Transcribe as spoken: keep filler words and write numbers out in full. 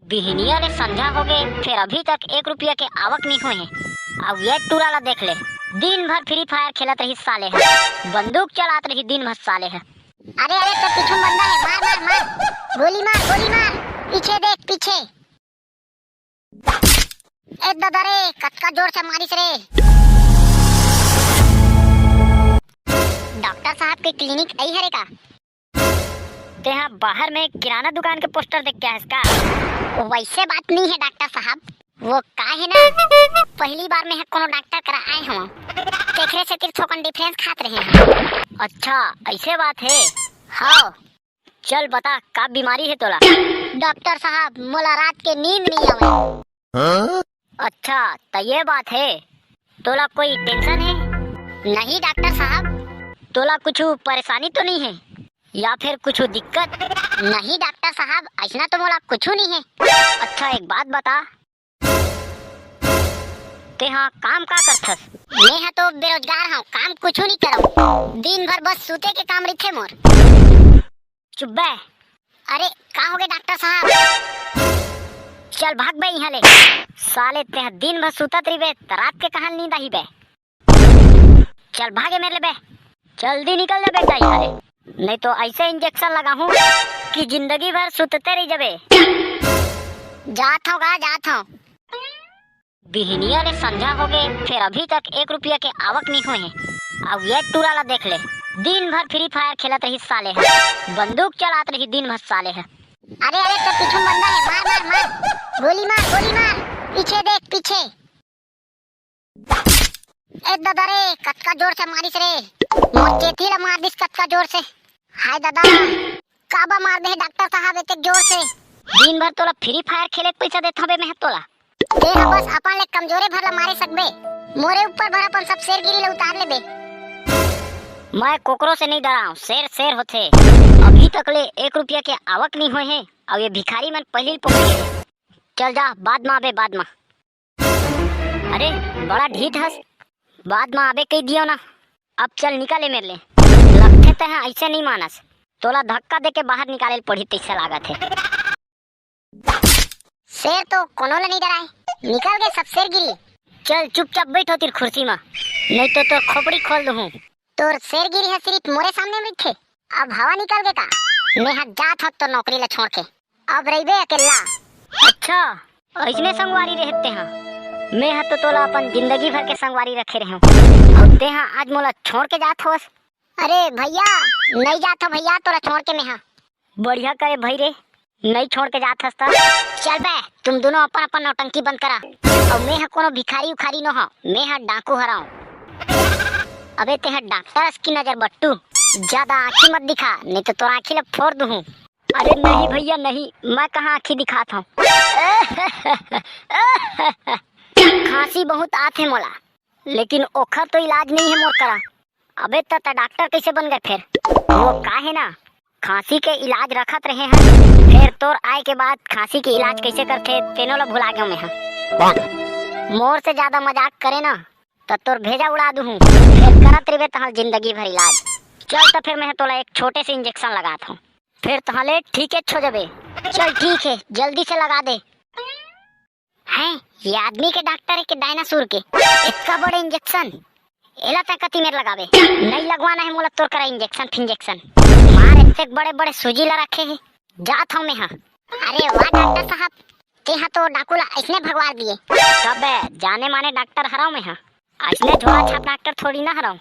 बिहनिया ले संझा होगे, फेर अभी तक एक रुपया के आवक नइ होए हे। अउ ये टूरा ला देख ले, दिन भर Free Fire खेलत रही साले ह, बंदूक चलात रही दिन भर साले ह। अरे, अरे, तो पीछू बंदा हे, मार, मार, मार, गोली मार, गोली मार, पीछे देख, पीछे। ए ददा रे, कतका जोर से मारिस रे। डॉक्टर साहब के clinic अई हरे का? तेहा बाहर में किराना दुकान के poster देख के आयस का? वैसे बात नहीं है डॉक्टर साहब, वो का है ना, पहली बार में ह कोनो डॉक्टर करा आए हंव, तेखरे सेती थोकन difference खात रहे हंव। अच्छा, ऐसे बात है। हाँ, चल बता, का बीमारी है तोला? डॉक्टर साहब, मोला रात के नींद नहीं आवे। हाँ? अच्छा, त ये बात है, तोला कोई tension है? नहीं डॉक्टर साहब। तोला कुछ परेशानी तो नहीं है, या फिर कुछ दिक्कत? नहीं डॉक्टर साहब, ऐसना तो मोला कुछ नहीं है। अच्छा, एक बात बता, तेहा काम का करथस? मैं हा तो बेरोजगार हंव, काम कुछ नहीं करंव, दिन भर बस सूते के काम रहिथे मोर। चुप बे। अरे, का होगे डॉक्टर साहब? चल भाग बे इहाँ ले। साले तेहा दिन भर सुतत रहिबे, त रात के कहाँ नींद आही बे? चल भागे मेर ले बे। जल्दी निकल ले बेटा इहाँ ले। नहीं तो ऐसे injection लगाहूँ कि जिंदगी भर सुतते रह जबे। जात हंव गा, जात हंव। बिहनिया ले संझा होगे, फेर अभी तक एक रुपया के आवक नइ होए हे। अउ ये टूरा ला देख ले, दिन भर Free Fire खेलत रही साले ह, बंदूक चलात रही दिन भर साले ह। अरे, अरे, तो पीछू बंदा हे, मार, मार, मार, गोली मार, गोली मार, पीछे देख, पीछे। ए ददा रे, कतका जोर से मारिस रे, मोर चेथी ला मार दिस कतका जोर से। हाय ददा, काबर मार दे हे डॉक्टर साहब एतेक जोर से? दिन भर तोला Free Fire खेले के पैसा देथंव बे मैं ह तोला। तें ह बस अपन ले कमजोरे भर ला मारे सकबे। मोरे ऊपर भर अपन सब शेरगिरी ला उतार ले बे। मैं कोकरो से नइ डरांव, शेर शेर होथे। अभी तक ले एक रुपया के आवक नइ होए हे, अउ ये भिखारी मन पहिली ल पकड़े हे। चल जा, बाद म आबे, बाद म। अरे, बड़ा ढीठ हस, बाद म आबे कहि दियो ना। अब चल निकल ए मेर ले। लगथे तें ह अइसे नइ मानस, तोला धक्का देके बाहर निकाले ल पड़ही तइसे लागत हे। शेर तो कोनो ल नइ डराय, निकल गे सब शेरगिरी। चल चुपचाप बइठ ओतिर कुर्सी म, नइ तो तोर खोपड़ी खोल दुहूं। तोर शेरगिरी ह सिरिफ मोरे सामने म रहिथे, अब हवा निकल गे का? मैं ह जात हंव तोर नौकरी ल छोड़ के, अब रहिबे अकेल्ला। अच्छा, अइसने संगवारी रहे तें ह? मैं ह तो तोला अपन जिंदगी भर के संगवारी रखे रहेंव, अउ तें ह आज मोला छोड़ के जात हवस? अरे भइया, नइ जात हंव भइया तोला छोड़ के मैं ह। बढ़िया करे भई रे, नइ छोड़ के जात हस त। चल बे, तुम दूनों अपन अपन नौटंकी बंद करा। अउ मैं ह कोनो भिखारी उखारी नो हंव, मैं ह डाकू हरंव। अबे तें ह डॉक्टर अस की नजर बट्टू, जादा आँखी मत दिखा, नइ तो तोर आँखी ल फोर दुहूं। अरे नहीं भइया नहीं, मैं कहाँ आँखी दिखात हंव। खांसी बहुत आत हे मोला, लेकिन ओखर तो इलाज नइ हे मोर करा। अबे त, त डॉक्टर कइसे बन गे फेर? वो का हे ना, खांसी के इलाज रखत रहे हंव, फेर तोर आय के बाद खांसी के इलाज कइसे करथे तेनो ल भुला गेंव मैं ह। मोर से जादा मजाक करे ना, त तोर भेजा उड़ा दुहूं, फेर करत रहिबे तहल जिंदगी भर इलाज। चल त फेर मैं ह तोला एक छोटे से injection लगात हंव, फेर तहले ठीक हे, छो जबे। चल ठीक हे, जल्दी से लगा दे। हैं, ये आदमी के डॉक्टर हे कि डायनासोर के? इतका बड़े injection, एला तैं कति मेर लगाबे? नइ लगवाना हे मोला तोर करा injection फिंजेक्शन। मार, एतेक बड़े बड़े सूजी ला रखे हे, जात हंव मैं ह। अरे वाह डॉक्टर साहब, तें ह तो डाकू ला अइसने भगवा दिए। तबे जाने माने डॉक्टर हरंव मैं ह, अइसने झोला छाप डॉक्टर थोड़ी ना हरंव।